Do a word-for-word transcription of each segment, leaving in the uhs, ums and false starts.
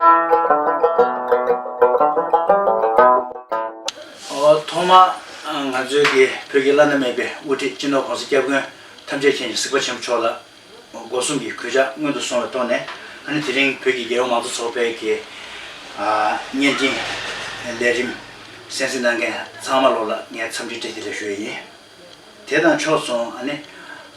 ཨོ་ཐོག་མར་ང་ཚོའི་གི་བོད་ཀྱི་བླ་ན་མེད་པའི་དབུ་ཁྲིད་སྤྱི་ནོར་༸གོང་ས་༸སྐྱབས་མགོན་ཐམས་ཅད་མཁྱེན་ཅིང་གཟིགས་པ་ཆེན་པོ་མཆོག་ལ་སྒོ་གསུམ་གྱི་གུས་ཕྱག་སྔོན་དུ་སོང་བའི་ཐོག་ནས། ཨ་ནི་དེ་རིང་བོད་ཀྱི་རྒྱལ་ཡོངས་མང་གཙོ་ཚོགས་པའི་གི་ཨ་བརྙན་འཕྲིན་ལས་རིམ་གསན་གཟིགས་གནང་མཁན་ཚང་མ་ལོག་ལ་ངས་འཚམས་འདྲི་བཀྲ་ཤིས་བདེ་ལེགས་ཞུ་ཡི་ཡིན། དེ་དང་ཕྱོགས་མཚུངས་ཨ་ནི་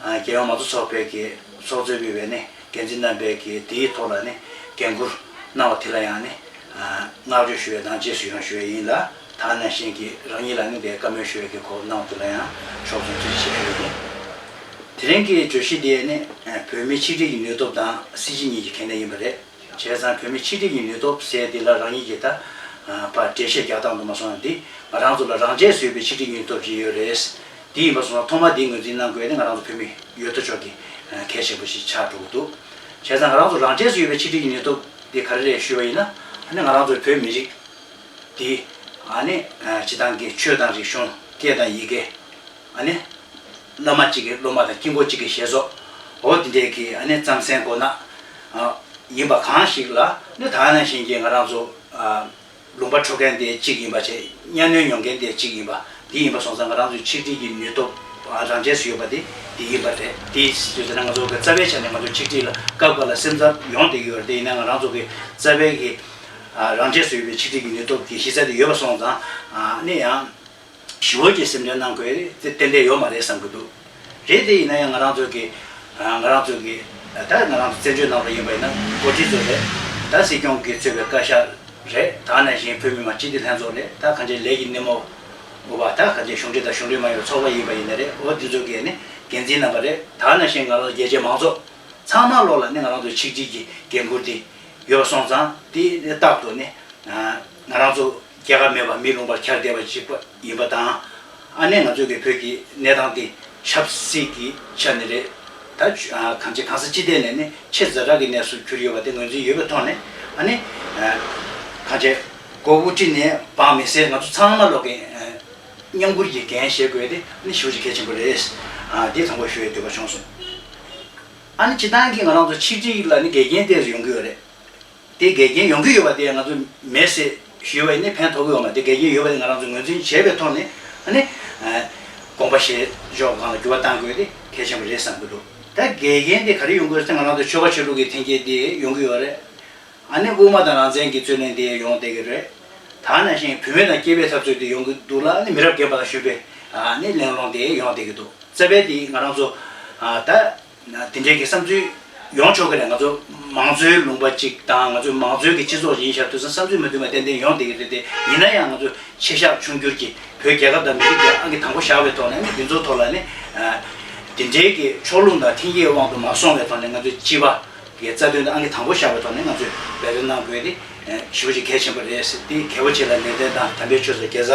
ཨ་རྒྱལ་ཡོངས་མང་གཙོ་ཚོགས་པའི་གི་ཚོགས་གཙོས་ཕུལ་བའི་ནི་འགན་འཛིན་རྣམ་པས་གི་དེའི་ཐོག་ལ་ནི་འགན་འཁུར་གནང་བ་དེ་ལ་ཡང་ནི་ཨ་བསྔགས་བརྗོད་ཞུ་བའི་དང་རྗེས་སུ་ཡི་རང་ཞུ་བའི་ཡིན་ལ། ད་ག་ནང་བཞིན་གྱི་རང་ཉིད་ལ་ནི་དེ་བཀའ་མོལ་ཞུ་བའི་གི་སྐོར་གནང་བ་དེ་ལ་ཡང་ཕྱོགས་མཚུངས་ཐུགས་རྗེ་ཆེ་ཞུ་ཡི་ཡིན། དེ་རིང་གི་བརྗོད་གཞི་དེ་ནི་ཨ་བོད་མིའི་ཆིག་སྒྲིལ་གྱི་ནུས་སྟོབས་དང་སྲིད་སྤྱི་གཉིས་ཀྱི་གལ་གནད་ཡིན་པ་རེད། བྱས་ཙང་བོད་མིའི་ཆིག་སྒྲིལ་གྱི་ནུས་སྟོབས་ཟེར་འདི་ལ་རང་ཉིད་ཀྱིས་ད་ཨ་ཕར་འགྲེལ་བཤད་རྒྱག་སྟངས་དུ་མ་སོང་ན། འདི་ང་རང་ཚོ་ལ་རང་ཆས་སུ་ཡོད་པའི་ཆིག་སྒྲིལ་གྱི་ནུས་སྟོབས་ཅིག་ཡོད་རེད། འདི་ཡིན་པ་སོང་ཙང་ཐོག་མར་འདིའི་ངོས་འཛིན་གནང་དགོས་ནི་ང་རང་ཚོ་བོད་མི་ཡོད་དོ་ཅོག་གི་ཨ་གལ་ཆེན་པོ་ཞིག་ཆགས་འགྲོ་གི་འདུག་བྱས་ཙང་ང་རང་ཚོ་རང་ཆས་སུ་ཡོད་པའི་ཆིག་སྒྲིལ་གྱི་ནུས་སྟོབས་འདི་ག་རེ་རེད་ཞུས་པ་ཡིན་ན། ཨ་ནི་ང་རང་ཚོ་བོད་མི་རིགས་འདི་ཨ་ནི་ཨ་སྤྱི་བཏང་གི་ཆོས་དང་རིག་གཞུང་། སྐད་དང་ཡི་གེ། ཨ་ནི་བླ་མ་གཅིག་གི་སློབ་མ་དང་དཀྱིལ་འཁོར་གཅིག་གི་ཞེས་སོགས། འོ་འདི་འདྲའི་གི་ཨ་ནི་རྩམ་ཟན་མགོ་ནག་ཨ་ཡིན་པ་གང་ཞིག་ལ་ནི། ད་ག་ནང་བཞིན་གྱི་ང་རང་ཚོ་ཨ་ལུང་པ་འཕྲོག་མཁན་དེ་གཅིག་ཡིན་པ་བྱས། གཉའ་གནོན་མྱོང་མཁན་དེ་གཅིག་ཡིན་པ། འདི་ཡིན་པ་སོང་ཙང་ང་རང་ཚོའི་ཆིག་སྒྲིལ་གྱི་ནུས་སྟོབས་ཨ་རང་ཆས་སུ་ཡོད་པ་དེ་འདི་ཡིན་པ་རེད། དེ་ཡིན་དུས་ཙང་ང་ཚོ་གི་རྩ་བའི་ཆ་ནས་ང་ཚོ་ཆིག་སྒྲིལ་ལ་སྐབས་འགའ་ལ་སེམས་འཚབ་ཡོང་བསྡད་ཀྱི་ཡོད་རེད། དེ་ཡིན་ན་ང་རང་ཚོ་གི་རྩ་བའི་གི་ཨ་རང་ཆས་སུ་ཡོད་པའི་ཆིག་སྒྲིལ་གྱི་ནུས་སྟོབས་ཀྱི་གཞི་རྩ་དེ་ཡོད་པ་སོང་ཙང་། ཨ་ནི་ཡང་ཞེ་པོ་ཅིག་སེམས་ཁྲལ་གནང་དགོས་དེ་ཏན་ཏན་ཡོད་མ་རེད་བསམ་གྱི་འདུག་རེད། དེ་ཡིན་ན་ཡང་ང་རང་ཚོ་གི་ཨ་ང་རང་ཚོ་གི་ད་ང་རང་ཚོ་བཙན་བྱོལ་ནང་ལ་ཡིན་པ་ཡིན་ན་འགོ་ཁྲིད་ཚོ་རེད། ད་སྲིད་སྐྱོང་གིས་གཙོས་པའི་བཀའ་ཤག་རེད། ད་ག་ནང་བཞིན་བོད་མི་མང་སྤྱི་འཐུས་ལྷན་ཚོགས་རེད། ད་གང་ཅི་ལས་ཀྱི་སྣེ་མོ་འོ་བ། ད་གང་ཅི་གཞུང་འབྲེལ་དང་གཞུང་འབྲེལ་མ་ཡིན་པའི་ཚོགས་པ་ཡིན་པ་ཡིན་ན་རེད། འོ་འདི་ཚོ་གི་ནི་འགན་འཛིན་རྣམ་པ་རེད། ད་ག་ནང་བཞིན་ང་རང་ཚོ་རྒྱལ་སྤྱིའི་མང་ཚོགས་ཚང་མ་ལོག་ལ་ནི་ང་རང་ཚོ་ཆིག་སྒྲིལ་གྱི་འགན་འཁུར་དེ་ཡོད་པ་སོང་ཙང་། དེ་རྟག་ཏུ་ནི་ང་རང་ཚོ་རྒྱལ་ཁབ་མེད་པ་མི་ལུང་པར་འཁྱར་བསྡད་པ་ཞིག་ཡིན་པ་དང་། ཨ་ནི་ང་ཚོ་གི་བོད་ཀྱི་གནས་སྟངས་དེ་ཆབ་སྲིད་ཀྱི་ཆ་ནས་རེད། ད་གང་ཅི་གང་ས་ཅི་ཐད་ནས་ནི་ཆེས་ཛ་དྲག་གི་གནས་སུ་གྱུར་ཡོད་པ་དེ་ངོས་འཛིན་ཡོད་པའི་ཐོག་ནས། ཨ་ནི་གང་ཅི་མགོ་དབུ་ཁྲིད་ནས་འབངས་མི་སེར་ང་ཚོ་ཚང་མ་ལོག་གི་མཉམ་འཁུར་གྱི་འགན་བཞེས་དགོས་དེ་ནི་ཞེ་པོ་ཅིག་གལ་ཆེན་པོ་རེད། ཨ་དེ་དང་པོ་ཞུ་ཡས་འདོད་པ་བྱུང་སོང་། ཨ་ནི་སྤྱིར་བཏང་གི་ང་རང་ཚོ་ཆིག་སྒྲིལ་ལ་ནི་འགལ་རྐྱེན་ཏོག་ཙམ་ཡོང་གི་ཡོད་རེད། དེ་འགལ་རྐྱེན་ཡོང་གི་ཡོད་པ་དེ་ང་ཚོ་མེད་ཟེར་ཞུས་པ་ཡིན་ན་ཕན་ཐོགས་ཀྱི་ཡོད་མ་རེད། འགལ་རྐྱེན་ཡོད་པ་དེ་ང་རང་ཚོ་ངོས་འཛིན་བྱས་པའི་ཐོག་ནས། ཨ་ནི་ཨ་དགོངས་པ་བཞེས་ཕྱོགས་སྒང་ལ་འགྱུར་བ་གཏང་དགོས་དེ་གལ་ཆེན་པོ་རེད་བསམ་གྱི་འདུག་ད་འགལ་རྐྱེན་དེ་ག་རེ་ཡོང་གི་ཡོད་ཟེར་ན། ང་རང་ཚོ་ཆོལ་ཁ་ཆོས་ལུགས་ཀྱི་འཐེན་འཁྱེར་དེ་ཡོང་གི་ཡོད་རེད། ཨ་ནི་དབུ་མ་དང་རང་བཙན་གྱི་རྩོད་གླེང་དེ་ཡོང་བསྡད་ཀྱི་རེད། ད་ག་ནང་བཞིན་བུད་མེད་དང་སྐྱེས་པའི་འཐབ་རྩོད་དེ་ཡོང་གི་འདུག་ལ། ཨ་ནི་མི་རབས་རྒན་པ་དང་གཞོན་པའི་ཨ་ནི་གླེང་སློང་དེ་ཡོང་བསྡད་ཀྱི་འདུག་རྩ་བའི་དེ་ང་རང་ཚོ་ཨ་ད་དེ་འདྲའི་གི་བསམ་ཚུལ་ཡོང་ཆོག་གི་རེད། ང་ཚོ་མང་གཙོའི་ལུང་པ་གཅིག་དང་། ང་ཚོའི་མང་གཙོའི་གི་སྤྱི་ཚོགས་ཡིན་ཞབས་དུས་སུ་བསམ་ཚུལ་མི་མཐུན་པ་ཏན་ཏན་ཡོང་བསྡད་ཀྱི་རེད། དེ་ཡིན་ན་ཡང་ང་ཚོ་ཆེ་བཞག་ཆུང་འགྱུར་གྱི་བོད་རྒྱལ་ཁབ་དང་མི་རིགས་དེ་ཨང་ཀི་དང་པོ་བཞག་པའི་ཐོག་ནས་ནི་འདི་ཚོའི་ཐོག་ལ་ནི་ཨ་དེ་འདྲའི་གི་ཕྱོགས་ལྷུང་དང་འཐེན་འཁྱེར་དབང་དུ་མ་སོང་བའི་ཐོག་ནས། ང་ཚོའི་སྤྱི་པ་གི་རྩ་དོན་དེ་ཨང་ཀི་དང་པོ་བཞག་པའི་ཐོག་ནས་ང་ཚོས་འབད་བརྩོན་གནང་དགོས་དེ་ཞེ་པོ་ཅིག་གལ་ཆེན་པོ་རེད་ཟེར། དེ་གལ་པོ་ཆེ་ལ་ནན་ཏན་དང་དམ་པའི་ཆོས་སུ་དགེ་རྩ་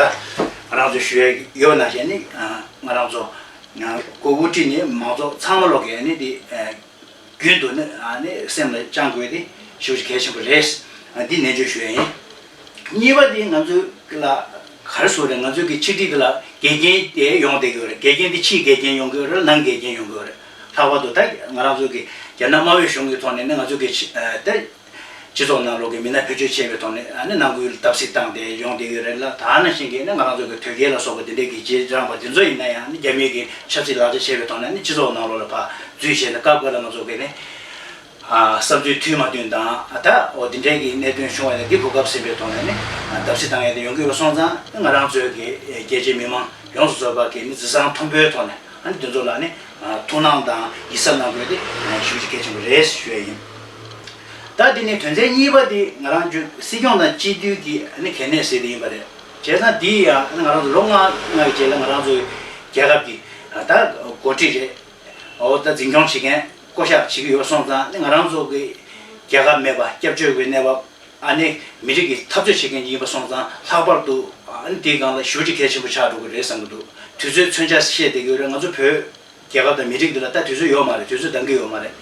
ང་རང་ཚོས་ཞུ་ཡས་ཡོད་ན་ཞེས་ནི། ང་རང་ཚོ་ང་ཀོ་ཝུ་ཀྲི་ནི་མང་ཚོགས་ཚང་མ་ལོག་གིས་ནི་དེ་རྒྱུན་དུ་ནི་ཨ་ནི་སེམས་ལ་བཅངས་དགོས་དེ་ཞེ་པོ་ཅིག་གལ་ཆེན་པོ་རེད། འདི་ནན་བརྗོད་ཞུ་ཡས་ཡིན། གཉིས་པ་དེ་ང་ཚོའི་ལ་ག་རེ་ཟེར་རེད། ང་ཚོའི་གི་ཆིག་སྒྲིལ་དེ་ལ་འགལ་རྐྱེན་དེ་ཡོང་བསྡད་ཀྱི་ཡོད་རེད། འགལ་རྐྱེན་དེ་ཕྱིའི་འགལ་རྐྱེན་ཡོང་གི་ཡོད་རེད། ནང་འགལ་རྐྱེན་ཡོང་གི་ཡོད་རེད། ལྷག་པར་དུ་ད་ང་རང་ཚོ་གི་རྒྱ་ནག་དམར་པོའི་གཞུང་གི་ཐོག་ནས་ནི་ང་ཚོ་གི་ཆི་ཨ་ད་སྤྱི་ཚོགས་ནང་ལོགས་ཀྱི་མི་སྣ་བེད་སྤྱོད་བྱས་པའི་ཐོག་ནས་ཨ་ནི་ནང་ཁུལ་བརྡབ་གསིག་བཏང་སྟེ་ཡོང་བསྡད་ཀྱི་ཡོད་རེད་ལ། ད་ནང་བཞིན་གྱི་ནི་ང་རང་ཚོ་གི་དོལ་རྒྱལ་ལ་སོགས་པ་འདི་འདྲའི་གི་རྗེས་འབྲང་པ་འདི་ཚོ་ཡིན་ན་ཡང་ནི་རྒྱ་མིའི་གི་ཆབ་སྲིད་ལག་ཆ་བྱས་པའི་ཐོག་ནས་ནི་སྤྱི་ཚོགས་ནང་ལོགས་ལ་ཕར་འཛུལ་བྱས་ནས་སྐབས་འགའ་ལ་ང་ཚོ་གི་ནི། ཨ་བསམ་ཚུལ་མཐུན་མ་མཐུན་དང་། ཨ་ད་འོ་དེ་འདྲའི་གི་གནད་དོན་བྱུང་བ་ཡིན་ན། འདི་གོ་སྐབས་ཟིན་པའི་ཐོག་ནས་ནི་ཨ་བརྡབ་གསིག་བཏང་ཡས་དེ་ཡོང་གི་ཡོད་པ་སོང་ཙང་། ང་རང་ཚོའི་གི་རྒྱལ་སྤྱིའི་མི་མང་ཡོངས་སུ་རྫོགས་པ་གི་ནི་གཟི་བསམ་མཐོན་པོའི་ཐོག་ནས་ཨ་ནི་དེ་ཚོ་ལ་ནི་ཨ་ཐུགས་སྣང་དང་ཡིད་གཟབ་གནང་དགོས་དེ་ཞེ་པོ་ཅིག་གལ་ཆེན་པོ་རེད་ཞུ་ཡས་ཡིན། ད་དེ་ནི་དོན་ཚན་གཉིས་པ་དེ་ང་རང་ཚོ་སྲིད་སྐྱོང་དང་སྤྱི་འཐུས་ཀྱི་ཨ་ནི་གལ་གནད་ཟེར་དེ་ཡིན་པ་རེད། བྱས་ཙང་དེ་ཡང་ང་རང་ཚོ་ལོ་ལྔ་ལྔ་གི་རྗེས་ལ་ང་རང་ཚོའི་རྒྱལ་ཁབ་ཀྱི་ཨ་ད་འགོ་ཁྲིད་རེད། འོ་ད་འཛིན་སྐྱོང་བྱེད་མཁན་བསྐོ་གཞག་བྱེད་ཀྱི་ཡོད་པ་སོང་ཙང་ནི། ང་རང་ཚོ་གི་རྒྱལ་ཁབ་མེད་པ་སྐྱབས་བཅོལ་བའི་གནས་བབ་ཨ་ནི་མི་རིགས་ཀྱི་འཐབ་རྩོད་བྱེད་མཁན་ཡིན་པ་སོང་ཙང་། ལྷག་པར་དུ་ཨ་ནི་དེའི་སྒང་ལ་ཞེ་པོ་ཅིག་གལ་ཆེན་པོ་ཆགས་འགྲོ་གི་རེད་བསམ་གྱི་འདུག་དུས་ཚོད་མཚོན་ཆ་བཤད་བསྡད་ཀྱི་ཡོད་རེད། ང་ཚོ་བོད་རྒྱལ་ཁབ་དང་མི་རིགས་འདི་ལ་ད་དུས་ཚོད་ཡོད་མ་རེད། དུས་ཚོད་འདང་གི་ཡོད་མ་རེད།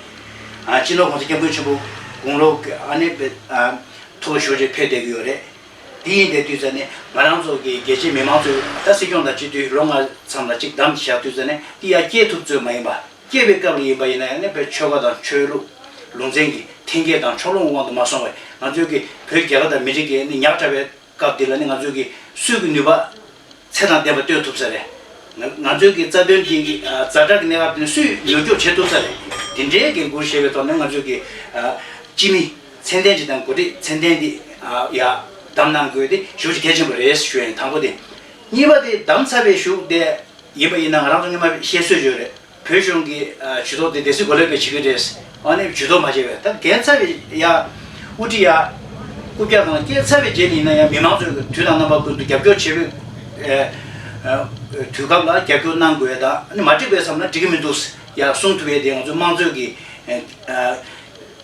ཨ་སྤྱི་ནོར་༸གོང་ས་༸སྐྱབས་མགོན་ཆེན་པོ་དགུང་ལོ་ཨ་ནི་ཨ་མཐོ་པོ་ཞེ་པོ་ཅིག་ཕེབས་བསྡད་ཀྱི་ཡོད་རེད། དེ་ཡིན་དེ་དུས་ཙ་ནས་ང་རང་ཚོ་གི་རྒྱལ་སྤྱིའི་མི་མང་ཚོས་ད་སྲིད་སྐྱོང་དང་སྤྱི་འཐུས་ལོ་ལྔ་ཙམ་ལ་གཅིག་བདམས་བཞག་དུས་ཙ་ནས། དེ་ཡར་སྐྱེལ་ཐུབ་ཚོད་མ་ཡིན་པ། སྐྱེས་པའི་སྐབས་ལ་ཡིན་པ་ཡིན་ན་ཡང་ནི་བོད་ཆོལ་ཁ་དང་ཆོས་ལུགས་ལུང་ཚན་གྱི་ འཐེན་འཁྱེར་དང་ཕྱོགས་ལྷུང་དབང་དུ་མ་སོང་བས། ང་ཚོའི་གི་བོད་རྒྱལ་ཁབ་དང་མི་རིགས་ཀྱི་ནི་ཉག་ཕྲ་བའི་སྐབས་འདི་ལ་ནི་ང་ཚོའི་གི་སྲོལ་གྱི་ནུས་པ་ཚད་དང་ལྡན་པ་སྟོན་ཐུབ་ས་རེད། ང་ང་ཚོའི་གི་རྩ་དོན་འདི་གི་ཛ་དྲག་གི་གནས་སྐབས་འདི་ནི་སུས་མྱུར་སྐྱོབ་བྱེད་ཐུབ་ས་རེད། དེ་འདྲའི་འགན་འཁུར་བཞེས་པའི་ཐོག་ནས་ང་ཚོའི་གི་སྤྱི་མི་ཚད་ལྡན་ཅིག་དང་འགོ་ཁྲིད་ཚད་ལྡན་འདི་ཡ་བདམས་གནང་དགོས་དེ་ཞེ་པོ་ཅིག་གལ་ཆེན་པོ་རེད་ཞུ་ཡ་ཡིན། དང་པོ་དེ། གཉིས་པ་དེ་བདམས་ཚར་བའི་གཞུག་དེ་ཡིན་པ་ཡིན་ན་ང་རང་ཚོ་སྔོན་མ་བཤད་སྲོལ་ཡོད་རེད། བོད་གཞུང་གི་ཇུས་གཏོགས་དེ་སྡེ་སྲིད་གོ་ལེབ་པས་བྱེད་ཀྱི་རེད། ཨ་ནི་ཇུས་གཏོགས་མ་བྱས་པས་ད་འགན་ཚར་བའི་ཡ་དབུ་ཁྲིད་ཡ་རྐུབ་བཀྱག་ནང་བསྐྱལ་ཚར་བའི་རྗེས་ནས་ཡིན་ན་ཡང་མི་མང་ཚོས་དུས་དང་རྣམ་པ་ཀུན་ཏུ་རྒྱབ་སྐྱོར་བྱེད་པའི་དུས་སྐབས་ལ་རྒྱབ་སྐྱོར་གནང་དགོས་ཡ་དང་། ཨ་ནི་མ་འགྲིག་པའི་བསམ་ན་འགྲིག་གི་མི་འདུག་ཡ་གསུང་ཐུབ་ཡས་དེ་ང་ཚོ་དམངས་གཙོའི་གི་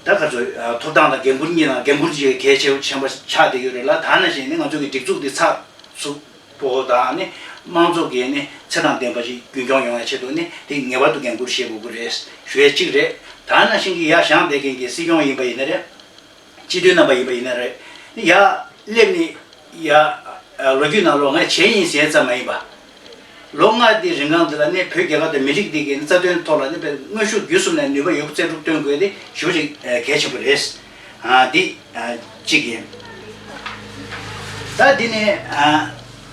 ད་ག་ཚོད་ཐོབ་ཐང་དང་འགན་འཁུར་གཉིས་དང་འགན་འཁུར་གཅིག་གལ་ཆེ་ཆེན་པོ་ཆགས་བསྡད་ཡོད་རེད་ལ། ད་ནང་བཞིན་ནི་ང་ཚོ་གི་སྒྲིག་འཛུགས་འདི་ཚགས་ཚུད་པོ་དང་ནི་དམངས་གཙོ་གི་ནི་ཚད་དང་ལྡན་པ་ཞིག་རྒྱུན་སྐྱོང་ཡོང་ཡ་ཆེད་དུ་ནི་དེ་ངེས་པར་དུ་འགན་འཁུར་བཞེས་དགོས་ཀྱི་རེད་ཞུ་ཡ་གཅིག་རེད། ད་ནང་བཞིན་གྱི་ཡ་བཞེངས་བསྡད་མཁན་གྱི་སྲིད་སྐྱོང་ཡིན་པ་ཡིན་ན་རེད། སྤྱི་འཐུས་རྣམ་པ་ཡིན་པ་ཡིན་ན་རེད། ཡ་སླེབས་ནི་ཡ་ལོ་རྒྱུས་ནང་ལོགས་ངས་བྱས་ཡིན་ཟེར་ཙམ་མ་ཡིན་པ། ལོ་ལྔ་དེའི་རིང་གང་དེ་ལ་ནི་བོད་རྒྱལ་ཁབ་དང་མི་རིགས་འདི་གའི་རྩ་དོན་ཐོག་ལ་ནི་དངོས་ཤུགས་བརྒྱུད་གསུམ་ནས་ནུས་པ་ཡོད་རྒུ་རྩལ་སྤྲུགས་སྟོན་དགོས་དེ་ཞེ་པོ་ཅིག་གལ་ཆེན་པོ་རེད། འདི་གཅིག་ཡིན། ད་འདི་ནི་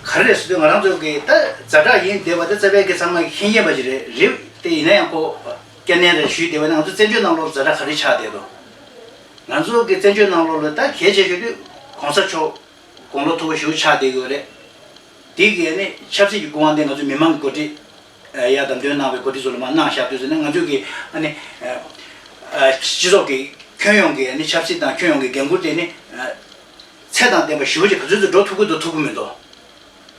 ག་རེ་རེད་ཟེར་དུས་ང་རང་ཚོ་གི་ད་ཛ་དྲག་ཡིན་བསྡད་པ་དེ་རྩ་བའི་གི་ཚང་མ་ཤེས་ཉན་པ་ཞིག་རེད། རེད་དེ་ཡིན་ན་ཡང་ཁོ་སྐྱ་ནན་རེ་ཞུས་བསྡད་པ་ནི་ང་ཚོ་བཙན་བྱོལ་ནང་ལོགས་ཛ་དྲག་ག་རེ་ཆགས་བསྡད་དོ། ང་ཚོ་གི་བཙན་བྱོལ་ནང་ལོགས་ལ་ད་གལ་ཆེ་ཤོས་དེ་གོང་ས་མཆོག་དགུང་ལོ་མཐོ་པོ་ཞེ་པོ་ཆགས་བསྡད་ཡོད་རེད། དེ་གི་ནི་ཆབ་སྲིད་ཀྱི་སྐུ་དབང་དེ་ང་ཚོའི་མི་མང་གི་འགོ་ཁྲིད་ཡ་བདམས་ཐོན་གནང་བའི་འགོ་ཁྲིད་ཚོ་ལ་མར་གནང་བཞག་དུས་ཙམ་ནས་ང་ཚོའི་གི་ཨ་ནི་སྤྱི་ཚོགས་ཀྱི་ཁྱོན་ཡོངས་ཀྱི་ཨ་ནི་ཆབ་སྲིད་དང་ཁྱོན་ཡོངས་ཀྱི་འགན་འཁུར་དེ་ནི་ཚད་དང་ལྡན་པ་ཞེ་པོ་ཅིག་ག་ཚོད་ཚོད་འགྲོ་ཐུབ་ཀྱི་འདུག་ཐུབ་ཀྱི་མི་འདུག་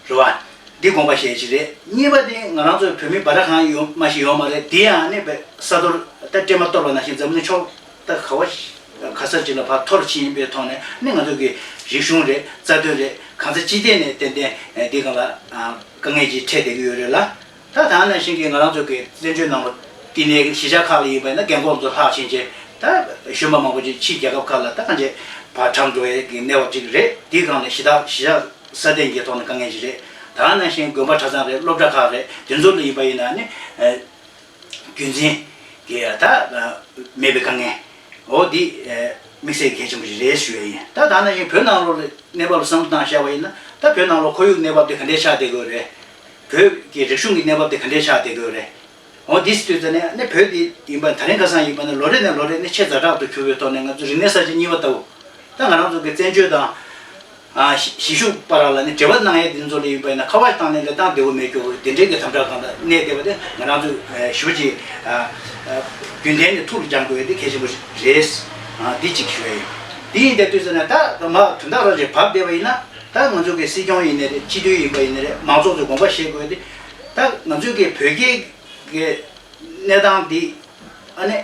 རེད་བ། འདི་དགོངས་པ་བཞེས་ཀྱི་རེད། གཉིས་པ་དེ་ང་རང་ཚོའི་བོད་མི་འབའ་སྒྲ་གང་ཡོང་མ་ཞིག་ཡོང་མ་རེད། དེ་ཡང་ནི་ས་རྡོར་ད་སྤྲེལ་མ་གཏོར་བ་ནང་བཞིན་འཛམ་གླིང་ཕྱོགས་ད་ག་བ་ག་ས་ཅིག་ལ་ཕར་འཐོར་ཕྱིན་པའི་ཐོག་ནས་ནི་ང་ཚོ་གི་རིག་གཞུང་རེད། རྩ་དོན་རེད། གང་ས་ཅི་ཐད་ནས་ཏན་ཏན་འདི་སྒང་ལ་དཀའ་ངལ་ཅིག་འཕྲད་བསྡད་ཀྱི་ཡོད་རེད་ལ། ད་ད་ནང་བཞིན་གྱི་ང་རང་ཚོ་གི་བཙན་བྱོལ་ནང་ལ་བསྟི་གནས་གཞིས་ཆགས་ཁག་ལ་ཡིན་པ་ཡིན་ན་རྒན་འཁོགས་ཚོ་ལྷག་ཕྱིན་ཆེད་ད་གཞོན་པ་མང་པོ་ཅིག་ཕྱིའི་རྒྱལ་ཁབ་ཁག་ལ་ད་གང་ཅི་ཕར་གྲམ་འགྲོ་ཡས་ཀྱི་གནས་བབ་ཅིག་རེད། དེའི་སྒང་ནས་གཞིས་བདག་གཞིས་ཆགས་སྲ་བརྟན་གྱི་ཐོག་ནས་དཀའ་ངལ་ཞིག་རེད། ད་ནང་བཞིན་དགོན་པ་གྲྭ་ཚང་རེད། སློབ་གྲྭ་ཁག་རེད། དེ་ཚོ་ལ་ཡིན་པ་ཡིན་ན་ནི་རྒྱུན་འཛིན་གྱི་ད་མེད་པའི་དཀའ་ངལ་འོ་འདི་དམིགས་བསལ་གལ་ཆེན་པོ་ཞིག་རེད་ཞུ་ཡ་ཡིན། ད་ད་ནང་བཞིན་བོད་ནང་ལོགས་ལ་གནས་བབ་ལ་བསམ་བློ་བཏང་བཞག་པ་ཡིན་ན་ད་བོད་ནང་ལོགས་ཁོར་ཡུག་གནས་བབ་དེ་ག་འདྲས་ཆགས་བསྡད་དགོས་རེད། བོད་ཀྱི་རིག་གཞུང་གི་གནས་བབ་དེ་ག་འདྲས་ཆགས་བསྡད་དགོས་རེད། འོ་འདི་སྲིད་དུས་ཙ་ནས་ནི་བོད་འདི་ཡིན་པ་ད་རིང་ཁ་སང་ཡིན་པ་ནི་ལོ་རེ་ནས་ལོ་རེ་ནི་ཆེས་ཛ་དྲག་ཏུ་གྱུར་བའི་ཐོག་ནས་ང་ཚོ་རིག་གནས་གསར་བརྗེ་གཉིས་པ་ལྟ་བུ། ད་ང་རང་ཚོ་གི་བཙན་བྱོལ་དང་ཨ་གཞིས་གཞིས་བཞུགས་བར་ལ་ནི་འབྲེལ་བ་གནང་ཡས་འདི་ཚོ་ལ་ཡིན་པ་ཡིན་ན་ཁ་པར་བཏང་ནས་ལས་སྟངས་བདེ་བོ་མེད་རྒྱུ་འདི་འདྲའི་གི་དམ་དྲག་སྒང་ལ་གནས་བསྡད་པ་དེ་ང་རང་ཚོས་ཞུ་ཅིག་རྒྱུན་ལྡན་ནས་ཐུགས་ལ་བཅངས་དགོས་ཡས་དེ་གལ་ཆེན་པོ་རེད། འདི་གཅིག་ཞུ་ཡས་ཡིན། འདི་ཡིན་དེ་དུས་ཙ་ནས་ད་མ་དོན་དག་ར་ཅིག་བབས་བསྡད་པ་ཡིན་ན་ད་ང་ཚོ་གི་སྲིད་སྐྱོང་ཡིན་ནའི་རེད། སྤྱི་འཐུས་ཡིན་པ་ཡིན་ནའི་རེད། མང་ཚོགས་ཚོས་དགོངས་པ་བཞེས་དགོས་ཡས་དེ་ད་ང་ཚོའི་གི་བོད་སྐད་གི་གནས་སྟངས་འདི་ཨ་ནི།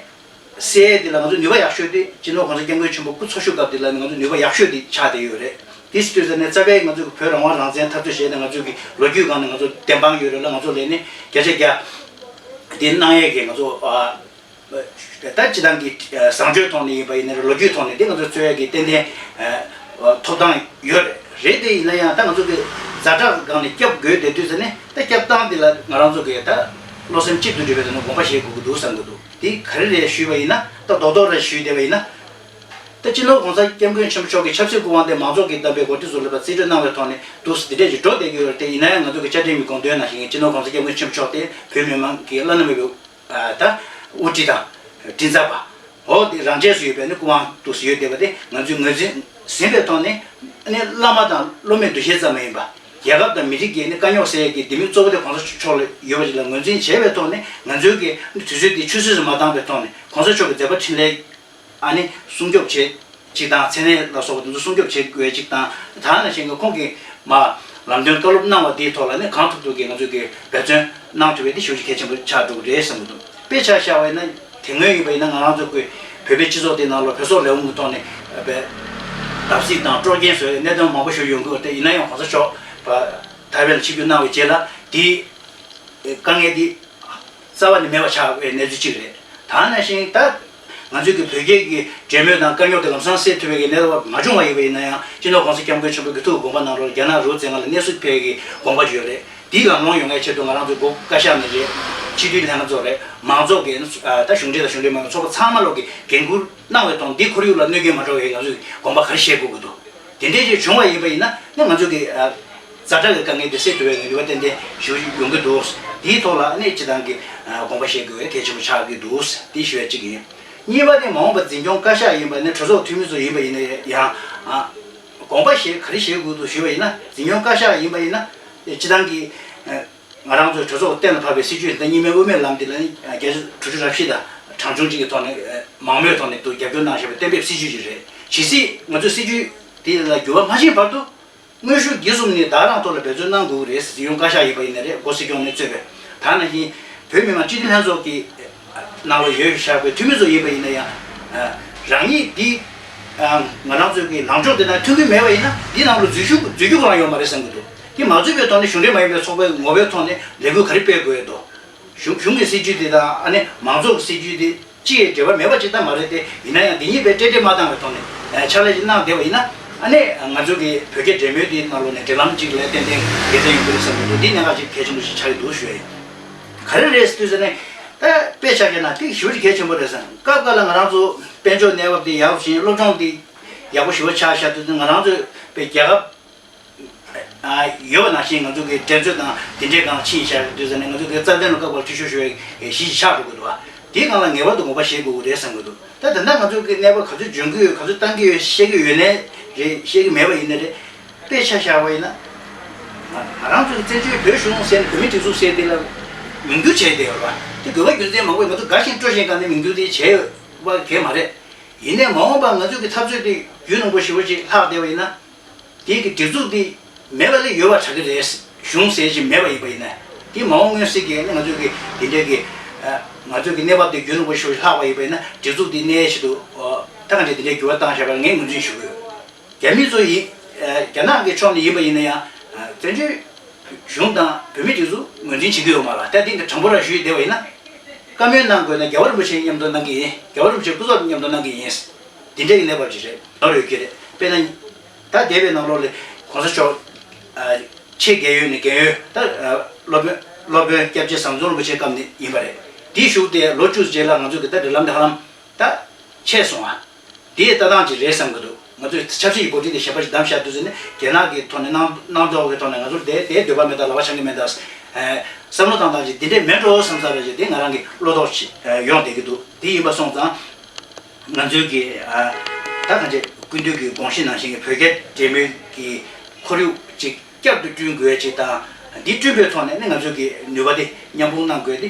སེ་འདི་ལ་ང་ཚོ་ནུས་པ་ཡག་ཤོས་དེ་སྤྱི་ནོར་༸གོང་ས་༸སྐྱབས་མགོན་ཆེན་པོ་སྐུ་འཚོ་བཞུགས་སྐབས་འདི་ལ་ང་ཚོ་ནུས་པ་ཡག་ཤོས་དེ་ཆགས་བསྡད་ཡོད་རེད། དེ་སྲིད་དུས་ཙ་ནས་རྩ་བའི་ང་ཚོ་གི་བོད་རང་དབང་རང་བཙན་འཐབ་རྩོད་བྱས་ནས་ང་ཚོ་གི་ལོ་རྒྱུས་སྒང་ནས་ང་ཚོ་བདེན་དཔང་ཡོད་རེད་ལ། ང་ཚོ་ལས་ནི་བརྒྱ་ཆ་བརྒྱ་དེ་གནང་ཡས་ཀྱི་ང་ཚོ་ད་སྤྱི་བཏང་གི་བཟང་སྤྱོད་ཐོག་ནས་ཡིན་པ་ཡིན་ན་རེད། ལོ་རྒྱུས་ཐོག་ནས་དེ་ང་ཚོ་རྩོད་ཡས་ཀྱི་ཏན་ཏན་ཐོབ་ཐང་ཡོད་རེད། རེད་དེ་ཡིན་ན་ཡང་ད་ང་ཚོ་གི་ཛ་དྲག་སྒང་ནས་སྐྱབས་དགོས་བསྡད་དུས་ཙ་ནས་ད་སྐྱབས་སྟངས་འདི་ལ་ང་རང་ཚོ་གི་ད་བློ་སེམས་གཅིག་ཏུ་སྒྲིལ་བའི་ཐོག་ནས་དགོངས་པ་བཞེས་དགོས་ཀྱི་འདུག་བསམ་གྱི་འདུག་དེ་ག་རེ་རེད་ཞུས་པ་ཡིན་ན་ད་རྡོག་རྡོག་རེ་ཞུས་བསྡད་པ་ཡིན་ན། ད་སྤྱི་ནོར་༸གོང་ས་༸སྐྱབས་མགོན་ཆེན་པོ་མཆོག་གིས་ཆབ་སྲིད་སྐུ་དབང་དེ་མང་ཚོགས་ཀྱིས་བདམས་པའི་འགོ་ཁྲིད་ཚོ་ལ་ཕར་རྩིས་སྤྲོད་གནང་བའི་ཐོག་ནས་འདུག་སེ་དེ་འདྲས་ཀྱི་འགྲོ་བསྡད་ཀྱི་ཡོད་རེད། དེ་ཡིན་ན་ཡང་ང་ཚོ་གི་བཅའ་ཁྲིམས་ཀྱི་དགོངས་དོན་ནང་བཞིན་སྤྱི་ནོར་༸གོང་ས་༸སྐྱབས་མགོན་ཆེན་པོ་མཆོག་དེ་བོད་མི་མང་གི་བླ་ན་མེད་པའི་ད་དབུ་ཁྲིད་དང་མགྲིན་ཚབ་པ་འོ་དེ་རང་ཆས་སུ་ཡོད་པའི་ནི་སྐུ་དབང་འདུག་སེ་ཡོད་བསྡད་པ་དེ་ང་ཚོས་ངོས་འཛིན་ཟིན་པའི་ཐོག་ནས་ནི་བླ་མ་དང་སློབ་མའི་འདུ་ཤེས་ཙམ་མ་ཡིན་པ། རྒྱལ་ཁབ་དང་མི་རིགས་ཀྱི་ནི་དཀའ་རྙོག་སེལ་ཡས་ཀྱི་ལྡེ་མིག་གཙོ་བོ་དེ་༸གོང་ས་མཆོག་ལ་ཡོད་པ་ཅིག་ལ་ངོས་འཛིན་བྱས་པའི་ཐོག་ནས་ང་ཚོའི་གི་ནི་དུས་ཚོད་དེ་ཆུད་ཟོས་སུ་མ་བཏང་བའི་ཐོག་ནས་༸གོང་ས་མཆོག་གི་མཛད་པ་འཕྲིན་ལས་ཨ་ནི་སྲུང་སྐྱོབ་བྱེད་ཅིག་དང་མཚན་གནས་ལ་སོགས་པ་དེ་ཚོ་སྲུང་སྐྱོབ་བྱེད་དགོས་ཅིག་དང་། ད་ནང་བཞིན་གི་ཁོང་གིས་མ་ལམ་སྟོན་བཀའ་སློབ་གནང་བ་དེའི་ཐོག་ལ་ནི་གང་ཐུབ་ཐུབ་ཀྱིས་ང་ཚོས་ཀྱི་འབད་བརྩོན་གནང་ཐུབ་པ་དེ་ཞེ་པོ་ཅིག་གལ་ཆེན་པོ་ཆགས་འགྲོ་གི་རེད་བསམ་གྱི་འདུག་དཔེ་ཆ་བཞག་པ་ཡིན་ན་དེ་སྔོན་ཡིན་པ་ཡིན་ན་ང་རང་ཚོ་གི་བོད་པའི་སྤྱི་ཚོགས་དེ་ནང་ལ་བོད་སོག་ལས་ཁུངས་ཀྱི་ཐོག་ནས་བརྡབ་གསིག་དང་དཀྲོག་རྐྱེན་བཟོ་བའི་གནད་དོན་མང་པོ་ཞིག་ཡོང་གི་ཡོད་རེད། ཡིན་ན་ཡང་༸གོང་ས་མཆོག་ཐའེ་ཝན་ལ་ཆིབས་བསྒྱུར་གནང་བའི་རྗེས་ལ་དེའི་དཀའ་ངལ་དེ་རྩ་བ་ནས་མེད་པ་ཆགས་པའི་གནས་ཚུལ་གཅིག་རེད། ད་ནང་བཞིན་ད་ང་ཚོས་ཀྱི་བོད་རྒྱའི་གི་འབྲེལ་མོལ་དང་དཀའ་རྙོག་དེ་ལམ་སང་སེལ་ཐུབ་པའི་གི་གནས་བབ་མ་བྱུང་བ་ཡིན་པ་ཡིན་ན་ཡང་སྤྱི་ནོར་༸གོང་ས་༸སྐྱབས་མགོན་ཆེན་པོ་གི་ཐུགས་དགོངས་པ་གནང་རོགས། རྒྱ་ནག་རི་བོ་རྩེ་ལྔ་ལ་གནས་ཚུལ་ཕེབས་ཀྱི་དགོངས་པ་ཡོད་རེད། དེའི་ལམ་ལྷོང་ཡོང་བའི་ཆེད་དུ་ང་རང་ཚོ་སྒོ་བཀའ་ཤག་ནས་རེད། སྤྱི་འཐུས་ལྷན་ཁང་ཚོ་རེད། མང་ཚོགས་ཀྱི་ད་གཞུང་འབྲེལ་དང་གཞུང་འབྲེལ་མ་ཡིན་པའི་ཚོགས་པ་ཚང་མ་ལོག་གི་འགན་འཁུར་ གནང་བའི་ཐོག་འདི་ཁོར་ཡུག་ལ་གནོད་སྐྱོན་མ་འགྲོ་བའི་ང་ཚོས་དགོངས་པ་ག་རེ་བཞེས་དགོས་ཀྱི་འདུག་དེ་འདྲའི་ཅིག་བྱུང་བ་ཡིན་པ་ཡིན་ན་ནི་ང་ཚོ་གི་ཛ་དྲག་གི་དཀའ་ངལ་དེ་སེལ་ཐུབ་པའི་ནུས་པ་ཏན་ཏན་ཞེ་པོ་ཅིག་ཡོང་གི་འདུག་དེའི་ཐོག་ལ་ནི་སྤྱི་བཏང་གི་དགོངས་པ་བཞེས་དགོས་པའི་གལ་ཆེན་པོ་ཆགས་ཀྱི་འདུག་དེ་ཞུ་ཡ་གཅིག་ཡིན། གཉིས་པ་ནི་མ་འོངས་པ་འཛིན་སྐྱོང་བཀའ་ཤག་ཡིན་པ་ནི་གྲོས་ཚོགས་འཐུས་མི་ཚོ་ཡིན་པ་ཡིན་ན་ཡང་དགོངས་པ་བཞེས་ག་རེ་བཞེས་དགོས་འདུག་ཞུས་པ་ཡིན་ན་འཛིན་སྐྱོང་བཀའ་ཤག་ཡིན་པ་ཡིན་ན་སྤྱི་བཏང་གི་ང་རང་ཚོའི་གྲོས་ཚོགས་གཏན་ལ་ཕབ་པའི་སྲིད་ཇུས་དེ་གཉིས་སྨན་དབུ་མའི་ལམ་འདི་ལ་ནི་བརྒྱ་ཆ་དྲུག་ཅུ་རེ་བཞི་དང་གྲངས་ཆུང་གཅིག་གི་ཐོག་ནས་མང་མོས་ཐོག་ནས་དུ་རྒྱབ་སྐྱོར་གནང་བཞིན་པའི་གཏན་འབེབས་སྲིད་ཇུས་ཅིག་རེད། ཇི་སྲིད་ང་ཚོའི་སྲིད་ཇུས་འདི་ལ་འགྱུར་བ་མ་ཕྱིན་བར་དུ་དངོས་ཤུགས་བརྒྱུད་གསུམ་ནས་བདག་རང་ཐོག་ལ་འབད་བརྩོན་གནང་དགོས་ཀྱི་རེད་ཟེར་ཡོང་བཀའ་ཤག་ཡིན་པ་ཡིན་ན་རེད། འགོ་སྲིད་སྐྱོང་ནས་གཙོས་པའི་ད་ནང་བཞིན་བོད་མི་མང་སྤྱི་འཐུས་ལྷན་ཚོགས་ཀྱི་ནང་ལ་ཡོད་བཞག་པའི་འཐུས་མི་ཚོ་ཡིན་པ་ཡིན་ན་ཡང་རང་ཉིད་འདི་ང་རང་ཚོའི་གི་ལངས་ཕྱོགས་དེ་ནང་མཐུན་གྱི་མེད་པ་ཡིན་ན་འདི་ནང་ལ་འཛུལ་ཞུགས་འཛུལ་རྒྱུ་གང་ཡོད་མ་རེད་བསམ་གྱི་འདུག་དེ་མ་འཛུལ་བའི་ཐོག་ནས་གཞུང་འབྲེལ་མ་ཡིན་པའི་ཚོགས་པའི་ངོ་བོའི་ཐོག་ནས་ལས་འགུལ་ག་རེ་སྤེལ་དགོས་འདུག་གཞུང་གཞུང་གི་སྲིད་ཇུས་དེ་དང་ཨ་ནི་མང་ཚོགས་ཀྱི་སྲིད་ཇུས་དེ་ཅི་ཡི་འབྲེལ་བ་མེད་པ་ཅིག་ད་མ་རེད་དེ། ཡིན་ན་ཡང་འདི་གཉིས་པའི་སྤྲེལ་སྤྲེལ་མ་བཏང་བའི་ཐོག་ནས་ཕྱག་ལས་ཅིག་གནང་བསྡད་པ་ཡིན་ན་ཨ་ནི་ང་ཚོ་གི་བོད་རྒྱ་འབྲེལ་མོལ་དེའི་ནང་ལོགས་ནས་འབྲེལ་ལམ་ཅིག་ལ་ཏན་ཏན་དགེ་མཚན་ཡོང་གི་རེད་བསམ་གྱི་འདུག་འདི་གནད་འགག་ཅིག་གལ་ཆེན་པོ་ཞིག་ཆགས་ཀྱི་འདུག་ཞུ་ཡ་ཡིན། ག་རེ་རེད་ཟེར་དུས་ཟེར་ནས་ད་དཔེ་ཆ་བཞག་ན་དེ་ཞེ་པོ་ཅིག་གལ་ཆེན་པོ་རེད་བསམ། སྐབས་འགའ་ལ་ང་རང་ཚོ་དཔལ་འབྱོར་གནས་བབ་དེ་ཡག་པོ་ཞིག་སློབ་སྦྱོང་དེ་ཡག་པོ་ཞེ་པོ་ཆགས་ཤག་དུས་ང་རང་ཚོས་དཔེ་རྒྱལ་ཁབ་ཡོད་པ་ནང་བཞིན་ང་ཚོ་གི་འགྲན་རྩོད་དང་དེ་འདྲའི་སྒང་ཕྱིན་བཞག་དུས་ཙམ་ནས་ང་ཚོ་གི་རྩ་དོན་ལ་བཀག་པར་འཐུས་ཤོར་ཤོར་བའི་གཞི་ཞིག་ཆགས་འགྲོ་གི་འདུག་བ། དེའི་སྒང་ལ་ངེས་པར་དུ་དགོངས་པ་བཞེས་དགོས་ཀྱི་རེད་བསམ་གྱི་འདུག་ད་ད་ལྟ་ང་ཚོ་གི་གནས་བབ་ག་ཚོད་འཇོན་གྱི་ཡོད་ག་ཚོད་བཏང་གི་ཡོད་བཤད་ཀྱི་ཡོད་ནའི་རེད། བཤད་ཀྱི་མེད་པ་ཡིན་ནའི་རེད། དཔེ་ཆ་བཞག་པ་ཡིན་ན་ང་རང་ཚོ་གི་བཙན་བྱོལ་བོད་གཞུང་ཟེར་ནས་བོད་མིའི་སྒྲིག་འཛུགས་ཟེར་དེ་ལ་མིང་བསྒྱུར་བྱས་བསྡད་ཡོད་རེད་བ། དེ་དགོས་པ་རྒྱུ་མཚན་མང་པོ་ཡོད། ང་ཚོ་དགའ་ཞིང་སྤྲོ་ཞིང་སྒང་ནས་མིང་བསྒྱུར་དེ་བྱས་ཡོད་པ་གང་ཡང་མ་རེད། ཡིན་ནའི་མ་འོངས་པར་ང་ཚོ་གི་འཐབ་རྩོད་དེ་རྒྱུན་རིང་པོ་ཞེ་པོ་ཅིག་ལྷག་བསྡད་པ་ཡིན་ན། དེ་གི་སྒྲིག་འཛུགས་དེ་མེད་པ་ལས་ཡོད་པ་ཆགས་ཀྱི་རེད། གཞུང་ཟེར་ཅིག་མེད་པ་ཡིན་པ་ཡིན་ན། དེ་མ་འོངས་མངོན་གསལ་གྱི་ནི་ང་ཚོ་གི་དེ་འདྲའི་གི་ང་ཚོ་གི་གནས་བབ་དེ་རྒྱུན་རིང་པོ་ཞིག་ལྷག་པ་ཡིན་པ་ཡིན་ན་སྒྲིག་འཛུགས་དེ་གནས་ཆེད་དུ་ད་ག་འདྲའི་དེ་འདྲའི་འགྱུར་བ་བཏང་བཞག་པ་ངས་ངོས་འཛིན་ཞུ་གི་ཡོད། རྒྱ་མི་ཚོ་ཡིན། རྒྱ་ནག་གི་ཕྱོགས་ནས་ཡིན་པ་ཡིན་ན་ཡང་བཙན་བྱོལ་གཞུང་དང་བོད་མི་སྒྲིག་འཛུགས་ངོས་འཛིན་བྱེད་ཀྱི་ཡོད་མ་རེད། ད་དེ་འདྲ་དྲང་པོ་ར་ཞུས་བསྡད་པ་ཡིན་ན། བཀའ་མོལ་གནང་དགོས་ན་རྒྱལ་བ་རིན་པོ་ཆེ་མཉམ་དུ་གནང་གི་ཡིན། རྒྱལ་བ་རིན་པོ་ཆེ་སྐུ་ཚབ་མཉམ་དུ་གནང་གི་ཡིན། འདི་འདྲའི་གནས་བབ་ཅིག་རེད། ནོར་ཡོད་ཀྱི་རེད། དཔེར་ན། ད་འདས་པའི་ནང་ལོགས་ལ་གོང་ས་མཆོག་ཆེས་རྒས་ཡོལ་ནས་རྒན་ཡོལ་ད་སློབ་དཔོན་སློབ་དཔོན་སྐྱབས་རྗེ་ཟམ་གདོང་རིན་པོ་ཆེའི་སྐབས་ནས་ཡིན་པ་རེད། དེའི་གཞུག་དེ་ལོ་བཅུ་རྗེས་ལ་ང་ཚོ་གི་ད་འབྲེལ་ལམ་དེ་ཧ་ལམ་ད་ཆད་སོང་བ། དེའི་ལྟ་སྟངས་ཅིག་རེད་བསམ་གི་འདུག་ང་ཚོས་ཆབ་སྲིད་ཀྱི་འགོ་ཁྲིད་དེ་གཞན་པ་ཞིག་བདམས་བཞག་དུས་ཚོད་ནས་རྒྱ་ནག་གི་ཐོག་ནས་སྣང་སྣང་དོགས་ཀྱི་ཐོག་ནས་ང་ཚོར་དེ་དེའི་འདོད་པ་མེད་ད་ལག་པ་འཆང་གི་མེད་ད། བསམ་བློ་བཏང་སྟངས་ཅིག་འདི་འདྲས་མེད་འགྲོ་བསམ་ས་རེད་ཅེས་དེ་ང་རང་གི་བློ་དོགས་ཅིག་ཡོང་བསྡད་ཀྱི་འདུག་དེ་ཡིན་པ་སོང་ཙང་། ང་ཚོའི་གི་ད་གང་ཅི་ཀུན་འདུས་ཀྱི་དགོངས་གཞི་ནང་བཞིན་གྱི་བོད་རྒྱ་འབྲེལ་མོལ་གྱི་ཁོར་ཡུག་ཅིག་བསྐྱར་དུ་བསྐྲུན་དགོས་ཅིག་དང་། འདི་བསྐྲུན་པའི་ཐོག་ནས་ནི་ང་ཚོའི་གི་ནུས་པ་དེ་མཉམ་སྤུངས་གནང་དགོས་ཏེ་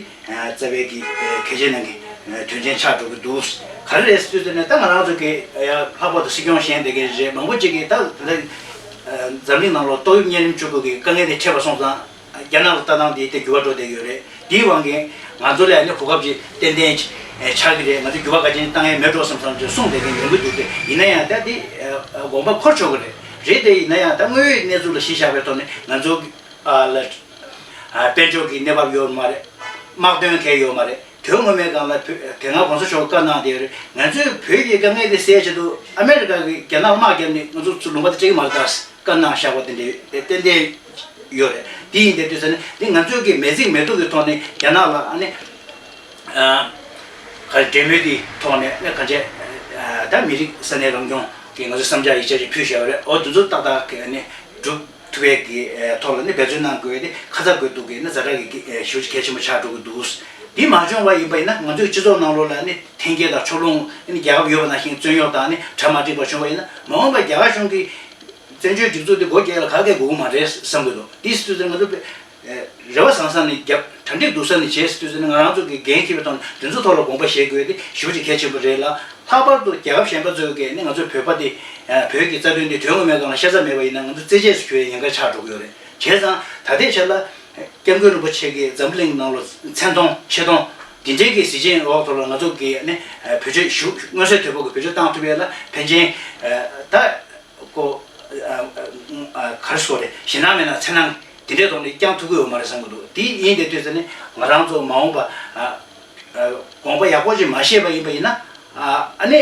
རྩ་བའི་གི་གལ་ཆེ་ནང་གི་དོན་ཆེན་ཆགས་འགྲོ་གི་འདུག་ག་རེ་རེད་ཟེར་དུས་ནི་ད་ང་རང་ཚོ་གི་ལྷག་པར་དུ་སྲིད་སྐྱོང་བཞེངས་བསྡད་མཁན་རེད། མང་པོ་ཅིག་གིས་ད་འཛམ་གླིང་ནང་ལ་ཏོག་དབྱིབས་གཉན་རིམས་བཅུ་དགུ་གི་དཀའ་ངལ་དེ་འཕྲད་པ་སོང་ཙང་། རྒྱ་ནག་ལ་ལྟ་སྟངས་དེ་དེ་འགྱུར་བ་འགྲོ་བསྡད་ཡོད་རེད། དེའི་དབང་གིས་ང་ཚོ་ལ་ཡང་ནི་གོ་སྐབས་ཅིག་ཏན་ཏན་ཆགས་ཀྱི་རེད། ང་ཚོས་འགྱུར་བ་ག་ཅན་བཏང་ཡས་མེད་འགྲོ་བསམ་བསམ་ཅིག་གསུངས་བསྡད་མཁན་ཡོང་གི་འདུག་སྟེ། ཡིན་ན་ཡང་ད་དེ་དགོངས་པ་འཁོར་ཆོག་གི་རེད། རེད་དེ་ཡིན་ན་ཡང་ད་དངོས་ཡོད་གནས་ཚུལ་ལ་གཞི་བཞག་པའི་ཐོག་ནས་ང་ཚོ་ལ་དཔལ་འབྱོར་གྱི་གནས་བབ་ཡོད་མ་རེད། དམག་དོན་གང་ཡོད་མ་རེད། དོན་ངོ་མའི་སྒང་ལ་བོད་དེ་སྔ་གོང་ས་མཆོག་བཀའ་གནང་བསྡད་ཡོད་རེད། ང་ཚོས་བོད་ཀྱི་དཀའ་ངལ་དེ་སེལ་ཆེད་དུ་ཨ་མེ་རི་ཀ་གིས་རྒྱ་ནག་ལ་དམག་བརྒྱབ་ནས་ང་ཚོ་ཚུར་ལུང་པ་དེ་སྤྲད་ཀྱི་མ་རེད་ད། བཀའ་གནང་བཞག་པ་དེ་འདྲའི་ཏན་ཏན་ཡོད་རེད། དེ་ཡིན་དེ་དུས་ཙ་ནས་དེ་ང་ཚོའི་གི་མེ་འཛེགས་མེ་ཏོག་གི་ཐོག་ནས་རྒྱ་ནག་ལ་ཨ་ནི་ག་འབྲེལ་མོལ་དེའི་ཐོག་ནས་ཨ་ནི་ག་འཇལ་ད་མི་རིགས་ས་གནས་རང་སྐྱོང་གི་ང་ཚོ་བསམ་འཆར་ཡིག་ཆ་ཞིག་ཕུལ་བཞག་པ་རེད། འོ་དེ་ཚོ་ཏག་ཏག་གི་ཨ་ནི་སྒྲུབ་ཐུབ་པའི་གི་ཐོག་ལ་ནི་འབད་བརྩོན་གནང་དགོས་ཏེ་ཁ་ཚ་དགོས་འདུག་གི་ནི་ཛ་དྲག་གི་ཞེ་པོ་ཅིག་གལ་ཆེན་པོ་ཆགས་འགྲོ་གི་འདུག་དེ་མ་བྱུང་བ་ཡིན་པ་ཡིན་ན་ང་ཚོའི་སྤྱི་ཚོགས་ནང་ལོགས་ལ་ནི་འཐེན་འཁྱེར་དང་ཕྱོགས་ལྷུང་ནི་རྒྱལ་ཁབ་ཡོད་པ་ནང་བཞིན་རྩོད་རྙོག་དང་ནི་གྲ་མ་འགྲིག་པ་བྱུང་བ་ཡིན་ན་མ་འོངས་པར་རྒྱ་གར་གཞུང་གིས་བཙན་བྱོལ་སྒྲིག་འཛུགས་དེ་སྒོ་རྒྱག་ཡ་ལ་ག་གེ་དགོས་ཀྱི་མ་རེད་བསམ་གྱི་འདུག་དེ་སྲིད་དུ་ང་ཚོ་རེ་བ་བཟང་བཟང་ནས་རྒྱབ། གྲ་སྒྲིག་སྡུག་ས་ནས་བྱས་སྲིད་དུ་ནི་ང་རང་ཚོ་གི་འགན་འཁྱེར་བའི་ཐོག་ནས་དེ་ཚོ་ཐོག་ལ་དགོངས་པ་བཞེས་དགོས་དེ་ཞེ་པོ་ཅིག་གལ་ཆེན་པོ་རེད་ལ། ལྷག་པར་དུ་རྒྱལ་ཁབ་གཞན་པ་ཚོའི་གི་ནི་ང་ཚོའི་བོད་པ་དེ་བོད་ཀྱི་རྩ་དོན་དེ་དོན་ངོ་མའི་སྒང་ལ་ཤ་ཚ་མེད་པ་ཡིན་ན་ང་ཚོ་རྩེད་ཆས་སུ་གྱུར་བའི་ཉེན་ཁ་ཆགས་འགྲོ་གི་ཡོད་རེད། བྱས་ཙང་ད་ལྟའི་ཆར་ལ། སྐྱབས་མགོན་རིན་པོ་ཆེ་གིས་འཛམ་བུ་གླིང་ནང་ལ་མཚན་མཐོང་ཆེ་མཐོང་འདི་འདྲའི་གི་གཟི་བརྗིད་འོག་ཐོག་ལ་ང་ཚོ་གི་ནི་བོད་ཆས་བཞུགས་མངོན་གསལ་དོད་པོ་གི་བེད་སྤྱོད་བཏང་ཐུབ་ཡས་ལ་ཕན་ཆེན་ད་ཀོ་ག་རེ་ཟེར་དགོས་རེད། ཞེད་སྣང་མེད་ན་འཚེར་སྣང་འདི་འདྲའི་ཐོག་ནས་བསྐྱང་ཐུབ་ཀྱི་ཡོད་མ་རེད་བསམ་གྱི་འདུག་དེ་ཡིན་དེ་དུས་ཚོད་ནི་ང་རང་ཚོ་མ་འོངས་པ་དགོངས་པ་ཡག་པོ་ཅིག་མ་བཞེས་པ་ཡིན་པ་ཡིན་ན་ཨ་ནི།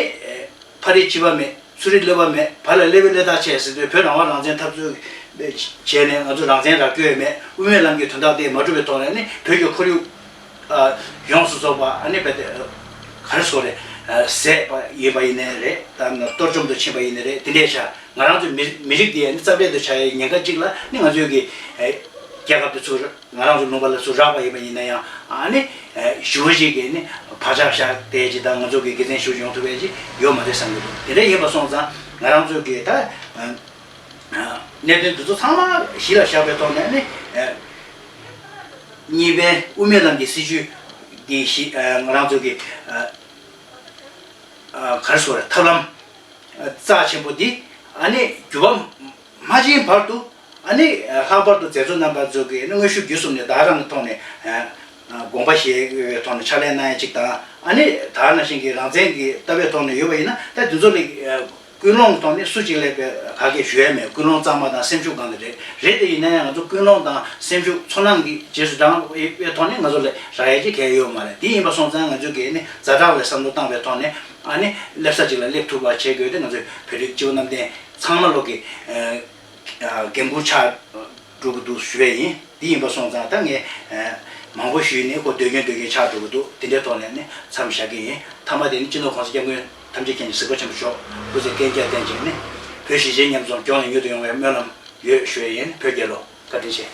ཕ་རི་ལྕི་བ་མེད། ཚུ་རི་ཀླད་པ་མེད། བ་ལ་ཀླད་པའི་ཀླད་རྟགས་ཆད་ཟེར་དུས་བོད་རང་དབང་རང་བཙན་འཐབ་རྩོད་བྱས་ནས་ང་ཚོ་རང་བཙན་རག་རྒྱུ་ཡོད་མེད། དབུ་མའི་ལམ་གྱི་དོན་དག་དེ་མ་འགྲུབ་པའི་ཐོག་ནས་ནི་བོད་ཀྱི་ཁོར་ཡུག་ཡོངས་སུ་རྫོགས་པ་ཨ་ནི་བེད་ག་རེ་ཟེར་དགོས་རེད། ཟད་པ་ཡིན་པ་ཡིན་ནའི་རེད། ད་གཏོར་བཅོམ་དུ་ཕྱིན་པ་ཡིན་ནའི་རེད། དེ་འདྲའི་ཆ་ང་རང་ཚོའི་མི་མི་རིགས་འདི་ནི་རྩ་བྲལ་དུ་ཆགས་ཡའི་ཉེན་ཁ་གཅིག་ལ་ནི་ང་ཚོའི་གི་རྒྱལ་ཁབ་དེ་ཚུར་ང་རང་ཚོ་ལུང་པ་ལ་ཚུར་རག་པ་ཡིན་པ་ཡིན་ན་ཡང་ཨ་ནི་ཞུ་བ་ཞིག་གིས་ནི་བག་ཆགས་བཞག་བསྡད་ཅིག་དང་ང་ཚོ་གི་དགེ་མཚན་ཞུ་ཡོང་ཐུབ་པའི་ཅིག་ཡོད་མ་རེད་བསམ་གྱི་འདུག་དེ་འདྲ་ཡིན་པ་སོང་ཙང་ང་རང་ཚོའི་གི་ད་གནད་དོན་འདི་ཚོ་ཚང་མ་གཞི་ལ་བཞག་པའི་ཐོག་ནས་ནི། གཉིས་པའི་དབུ་མའི་ལམ་གྱི་སྲིད་བྱུས་འདི་ཞི་ང་རང་ཚོ་གི་ག་རེ་ཟེར་དགོས་རེད། ཐབས་ལམ་རྩ་ཆེན་པོ་འདི་ཨ་ནི་འགྱུར་བ་མ་ཕྱིན་བར་དུ་ཨ་ནི་ལྷག་པར་དུ་མཛད་གཙོ་རྣམ་པ་ཚོ་གི་དངོས་ཤུགས་བརྒྱུད་གསུམ་ནས་བདག་རང་གི་ཐོག་ནས་དགོངས་པ་བཞེས་ཐོག་ནས་ཕྱག་ལས་གནང་ཡ་གཅིག་དང་། ཨ་ནི་ད་ནང་བཞིན་གྱི་རང་བཙན་གྱི་ལྟ་བའི་ཐོག་ནས་ཡོད་པ་ཡིན་ན་ད་འདི་ཚོ་ལ། ཀུན་སློང་གི་ཐོག་ནས་སུ་གཅིག་ལ་ག་གེ་ཞུ་ཡ་མེད། ཀུན་སློང་གཙང་མ་དང་སེམས་ཤུགས་གང་དེ་རེད། རེད་དེ་ཡིན་ན་ཡང་ང་ཚོ་ཀུན་སློང་དང་སེམས་ཤུགས་ཚོར་སྣང་གི་རྗེས་སུ་འབྲང་བའི་ཐོག་ནས་ང་ཚོ་ལ་རག་ཡ་ཅིག་གང་ཡང་ཡོད་མ་རེད། དེ་ཡིན་པ་སོང་ཙང་ང་ཚོ་གིས་ནི་ཛ་དྲག་ལ་བསམ་བློ་བཏང་བའི་ཐོག་ནས་ཨ་ནི་སླེབས་ས་ཅིག་ལ་སླེབས་ཐུབ་པ་བྱེད་དགོས་ཏེ་ང་ཚོའི་བོད་རིགས་སྤྱི་བོ་གནམ་བསྟན་ཚང་མ་ལོག་གི་འགན་འཁུར་ཆགས་འགྲོ་གི་འདུག་ཞུ་ཡས་ཡིན། འདི་ཡིན་པ་སོང་ཙང་ད་ངས་མང་པོ་ཞུས་ནས་ཁོ་སྡོད་རྒྱུན་སྡོད་རྒྱུན་ཆགས་འགྲོ་གི་འདུག་དེ་འདྲའི་ཐོག་ནས་ནི་མཚམས་བཞག་གི་ཡིན། མཐའ་མ་དེ་ནི་སྤྱི་ནོར་༸གོང་ས་༸སྐྱབས་མགོན་ཐམས་ཅད་མཁྱེན་ཅིང་གཟིགས་པ་ཆེན་པོ་མཆོག་སྐུ་ཚེ་བརྟན་རྒྱས་བརྟན་ཅིང་ནི་བོད་གཞིས་བྱེས་མཉམ་འཛོམས་མགྱོགས་ནས་མྱུར་དུ་ཡོང་བའི་སྨོན་ལམ་ཡོད་ཞུ་ཡས་ཡིན། བོད་རྒྱལ་ལོ། བཀའ་དྲིན་ཆེ།